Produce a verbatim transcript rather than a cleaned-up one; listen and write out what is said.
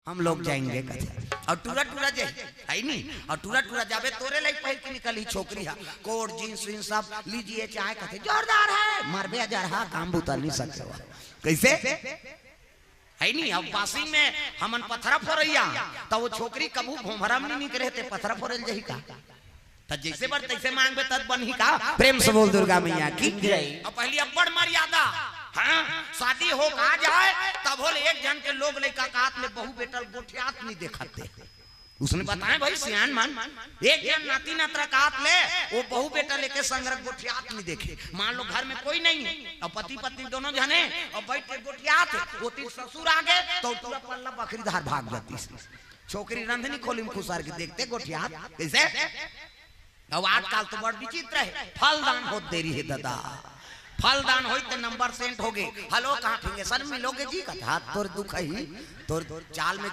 हम लोग जाएंगे कथे। अउ टूरा टूरा जे हे नी, अउ टूरा टूरा जाबे तोरे लाइक पहिर के निकलही छोकरी हा, कोट जींस वींस सब लीजिए चाहे कथे जोरदार हे, मरबे अजरहा काम बुता नहीं सकते हो। कइसे? हे नी, अब पासिंग में हमन पथरा फोरइया, त वो छोकरी कभू भोंभरा में नहीं निकरे ते पथरा फोरे ल जाही का? त जइसे बर तइसे मांगबे तब बनही का? प्रेम से बोल दुर्गा मैया की जय। अब पहिली अब्बड़ मर्यादा, हाँ, शादी हो का जाए, तभो ले एक झन के लोग लइका कात ले बहू बेटा ल गोठियात नहीं देखत ते। उसने बताए भाई सियान मन, एक झन नाती नतरा कात ले, वो बहू बेटा लेके संग रख गोठियात नहीं देखे। मान लो घर में कोई नहीं हे, अउ पति पत्नी दोनों झन हे, अउ बइठ के गोठियात हे, वो तीर ससुर आगे, त टूरा पल्ला बखरी धार भाग जातिस। छोकरी रंधनी खोली में खुसर के देखते गोठियात, कइसे? अउ आजकल तो बड़ विचित्र हे, फलदान होत देरी हे दादा। फलदान होई त नंबर सेंट होगे। हेलो, कहाँ फिंगे सर मिलोगे जी? कथे, "हाँ, तोर दुख ही, तोर चाल में